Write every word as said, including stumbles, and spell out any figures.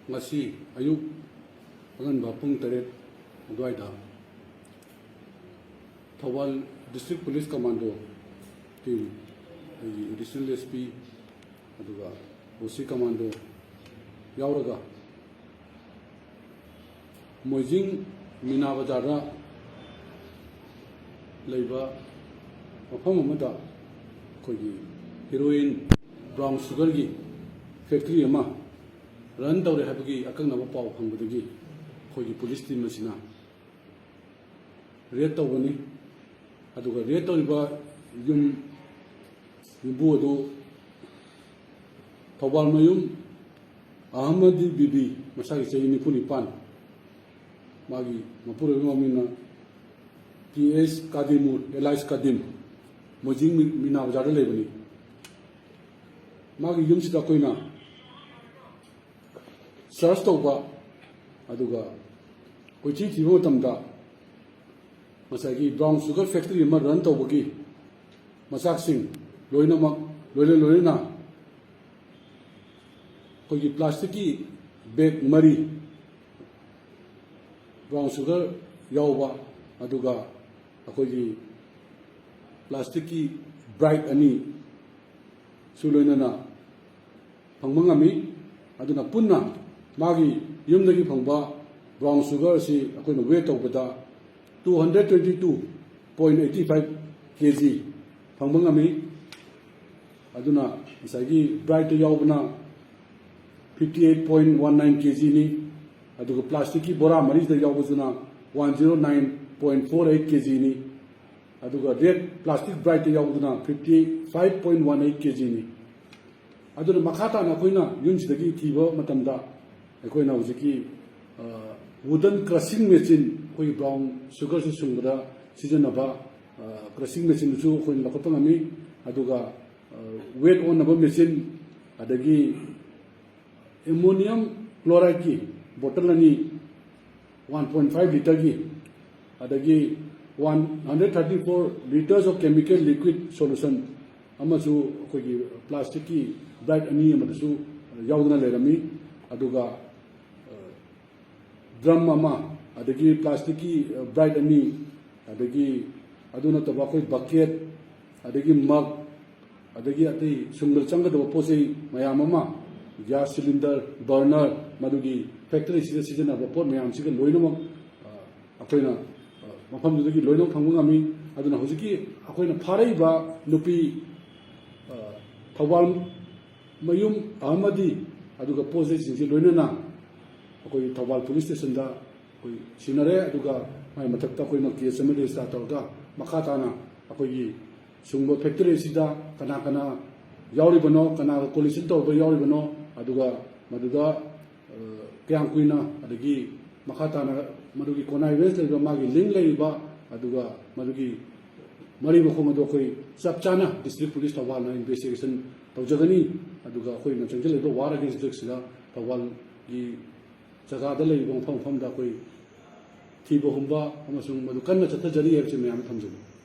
ꯉꯁꯤ ꯑꯌꯨꯛ ꯑꯉꯟꯕ ꯄꯨꯡ ꯇꯔꯦꯠ ꯑꯗꯨꯋꯥꯏꯗ Thoubal District Police Commando team, ꯑꯩꯒꯤ Additional S P, ꯑꯗꯨꯒ O C Commando ꯌꯥꯎꯔꯒ ꯃꯣꯏꯖꯤꯡ ꯃꯤꯅꯥ ꯕꯖꯥꯔꯗ ꯂꯩꯕ ꯃꯐꯝ ꯑꯃꯗ ꯑꯩꯈꯣꯏꯒꯤ heroin, brown sugarꯒꯤ factory ꯑꯃ run ꯇꯧꯔꯦ ꯍꯥꯏꯕꯒꯤ ꯑꯀꯛꯅꯕ ꯄꯥꯎ ꯐꯪꯕꯗꯒꯤ ꯑꯩꯈꯣꯏꯒꯤ police team ꯑꯁꯤꯅ raid ꯇꯧꯕꯅꯤ꯫ ꯑꯗꯨꯒ raid ꯇꯧꯔꯤꯕ ꯌꯨꯝ ꯌꯨꯝꯕꯨ ꯑꯗꯨ ꯊꯧꯕꯥꯜꯃꯌꯨꯝ ꯑꯍꯃꯗꯤ ꯕꯤꯕꯤ, ꯃꯁꯥꯒꯤ ꯆꯍꯤ ꯅꯤꯐꯨ ꯅꯤꯄꯥꯟ, ꯃꯥꯒꯤ ꯃꯄꯨꯔꯣꯏꯕ ꯃꯃꯤꯡꯅ T S ꯀꯥꯗꯤꯃꯨꯔ alias ꯀꯥꯗꯤꯝ, ꯃꯣꯏꯖꯤꯡ ꯃꯤ-, ꯃꯤꯅꯥ ꯕꯖꯥꯔꯗ ꯂꯩꯕꯅꯤ꯫ ꯃꯥꯒꯤ ꯌꯨꯝꯁꯤꯗ ꯑꯩꯈꯣꯏꯅ search ꯇꯧꯕ, ꯑꯗꯨꯒ ꯀꯣꯏꯊꯤ ꯊꯤꯕ ꯃꯇꯝꯗ ꯉꯁꯥꯏꯒꯤ brown sugar factory ꯑꯃ run ꯇꯧꯕꯒꯤ ꯃꯆꯥꯛꯁꯤꯡ ꯂꯣꯏꯅꯃꯛ, ꯂꯣꯏꯅ ꯂꯣꯏꯅꯅ ꯑꯩꯈꯣꯏꯒꯤ plasticꯀꯤ bag ꯃꯔꯤ, brown sugar ꯌꯥꯎꯕ, ꯑꯗꯨꯒ ꯑꯩꯈꯣꯏꯒꯤ plasticꯀꯤ bright ꯑꯅꯤꯁꯨ ꯂꯣꯏꯅꯅ ꯐꯪꯕ ꯉꯝꯃꯤ꯫ ꯑꯗꯨꯅ ꯄꯨꯟꯅ ꯃꯥꯒꯤ ꯌꯨꯝꯗꯒꯤ ꯐꯪꯕ brown sugar ꯑꯁꯤ ꯑꯩꯈꯣꯏꯅ weigh ꯇꯧꯕꯗ two hundred twenty two point eighty five K G ꯐꯪꯕ ꯉꯝꯃꯤ꯫ ꯑꯗꯨꯅ ꯉꯁꯥꯏꯒꯤ brightꯇ ꯌꯥꯎꯕꯅ fifty eight point one nine K Gꯅꯤ, ꯑꯗꯨꯒ plasticꯀꯤ ꯕꯣꯔꯥ ꯃꯔꯤꯗ ꯌꯥꯎꯕꯗꯨꯅ one zero nine point four eight K Gꯅꯤ, ꯑꯗꯨꯒ red plastic brightꯇ ꯌꯥꯎꯕꯗꯨꯅ fifty five point one eight K Gꯅꯤ꯫ ꯑꯗꯨꯅ ꯃꯈꯥ ꯇꯥꯅ ꯑꯩꯈꯣꯏꯅ ꯌꯨꯝꯁꯤꯗꯒꯤ ꯊꯤꯕ ꯃꯇꯝꯗ ꯑꯩꯈꯣꯏꯅ ꯍꯧꯖꯤꯛꯀꯤ, ꯑ, wooden crushing machine, ꯑꯩꯈꯣꯏꯒꯤ brown sugarꯁꯤ ꯁꯨꯡꯕꯗ ꯁꯤꯖꯤꯟꯅꯕ, ꯑ, crushing machineꯗꯨꯁꯨ ꯑꯩꯈꯣꯏꯅ ꯂꯧꯈꯠꯄ ꯉꯝꯃꯤ꯫ ꯑꯗꯨꯒ, ꯑ, weight ꯑꯣꯟꯅꯕ machine, ꯑꯗꯒꯤ ammonium chlorideꯀꯤ bottle ꯑꯅꯤ, ꯋꯥꯟ ꯄꯣꯏꯟ ꯐꯥꯏꯚ ꯂꯤꯇꯔꯒꯤ, ꯑꯗꯒꯤ one hundred thirty four litres of chemical liquid solution ꯑꯃꯁꯨ ꯑꯩꯈꯣꯏꯒꯤ ꯄ꯭ꯂꯥꯁꯇꯤꯛꯀꯤ ꯕ꯭ꯔꯥꯏꯠ ꯑꯅꯤ ꯑꯃꯗꯁꯨ ꯌꯥꯎꯗꯨꯅ ꯂꯩꯔꯝꯃꯤ꯫ ꯑꯗꯨꯒ ꯗ꯭ꯔꯝ ꯑꯃ, ꯑꯗꯒꯤ ꯄ꯭ꯂꯥꯁꯇꯤꯛꯀꯤ ꯕ꯭ꯔꯥꯏꯠ ꯑꯅꯤ, ꯑꯗꯒꯤ ꯑꯗꯨ ꯅꯠꯇꯕ ꯑꯩꯈꯣꯏ ꯕꯛꯀꯦꯠ, ꯑꯗꯒꯤ ꯃꯒ, ꯑꯗꯒꯤ ꯑꯇꯩ ꯁꯨꯝꯕꯗ ꯆꯪꯒꯗꯕ ꯄꯣꯠ ꯆꯩ ꯃꯌꯥꯝ ꯑꯃ, ꯒ꯭ꯌꯥꯁ ꯁꯤꯂꯤꯟꯗꯔ, ꯕꯔꯅꯔ, ꯃꯗꯨꯒꯤ ꯐꯦꯛꯇꯔꯤꯁꯤꯗ ꯁꯤꯖꯤꯟꯅꯕ ꯄꯣꯠ ꯃꯌꯥꯝꯁꯤꯒ ꯂꯣꯏꯅꯃꯛ ꯑ, ꯑꯩꯈꯣꯏꯅ ꯑ, ꯃꯐꯝꯗꯨꯗꯒꯤ ꯂꯣꯏꯅꯃꯛ ꯐꯪꯕ ꯉꯝꯃꯤ꯫ ꯑꯗꯨꯅ ꯍꯧꯖꯤꯛꯀꯤ ꯑꯩꯈꯣꯏꯅ ꯐꯥꯔꯛꯏꯕ ꯅꯨꯄꯤ ꯑ, ꯊꯧꯕꯥꯜ ꯃꯌꯨꯝ ꯑꯃꯗꯤ ꯑꯗꯨꯒ ꯄꯣꯠ ꯆꯩꯁꯤꯡꯁꯤ ꯂꯣꯏꯅꯅ ꯑꯩꯈꯣꯏ ꯊꯧꯕꯥꯜ ꯄꯨꯂꯤꯁ ꯁ꯭ꯇꯦꯁꯟꯗ ꯑꯩꯈꯣꯏ ꯁꯤꯟꯅꯔꯦ꯫ ꯑꯗꯨꯒ ꯃꯥꯏ ꯃꯊꯛꯇ ꯑꯩꯈꯣꯏꯅ ꯀꯦꯁ ꯑꯃ ꯔꯦꯖꯤꯁꯇꯥꯔ ꯇꯧꯔꯒ ꯃꯈꯥ ꯇꯥꯅ ꯑꯩꯈꯣꯏꯒꯤ ꯁꯨꯡꯕ ꯐꯦꯛꯇꯔꯤ ꯑꯁꯤꯗ ꯀꯅꯥ ꯀꯅꯥ ꯌꯥꯎꯔꯤꯕꯅꯣ, ꯀꯅꯥꯒ ꯀꯣꯂꯤꯁꯟ ꯇꯧꯕ ꯌꯥꯎꯔꯤꯕꯅꯣ, ꯑꯗꯨꯒ ꯃꯗꯨꯗ ꯑ, ꯀꯌꯥꯝ ꯀꯨꯏꯅ, ꯑꯗꯒꯤ ꯃꯈꯥ ꯇꯥꯅ ꯃꯗꯨꯒꯤ ꯀꯣꯅꯥꯏꯕꯦꯟꯁ ꯂꯩꯕ, ꯃꯥꯒꯤ ꯂꯤꯡ ꯂꯩꯔꯤꯕ, ꯑꯗꯨꯒ ꯃꯗꯨꯒꯤ ꯃꯔꯤ ꯃꯈꯣꯡ ꯑꯗꯨ ꯑꯩꯈꯣꯏ ꯆꯞ ꯆꯥꯅ ꯗꯤꯁꯇ꯭ꯔꯤꯛ ꯄꯨꯂꯤꯁ ꯊꯧꯕꯥꯜꯅ ꯏꯟꯚꯦꯁꯇꯤꯒꯦꯁꯟ ꯇꯧꯖꯒꯅꯤ꯫ ꯑꯗꯨꯒ ꯑꯩꯈꯣꯏꯅ ꯆꯪꯁꯤꯜꯂꯤꯕ ꯋꯥꯔ ꯑꯒꯦꯟꯁ ꯗ꯭ꯔꯒꯁꯤꯗ ꯊꯧꯕꯥꯜꯒꯤ ꯖꯒꯥꯗ ꯂꯩꯔꯤꯕ ꯃꯐꯝ ꯃꯐꯝꯗ ꯑꯩꯈꯣꯏ ꯊꯤꯕ ꯍꯨꯝꯕ ꯑꯃꯁꯨꯡ ꯃꯗꯨ ꯀꯟꯅ ꯆꯠꯊꯖꯔꯤ ꯍꯥꯏꯕꯁꯤ ꯃꯌꯥꯝ ꯊꯝꯖꯒꯦ꯫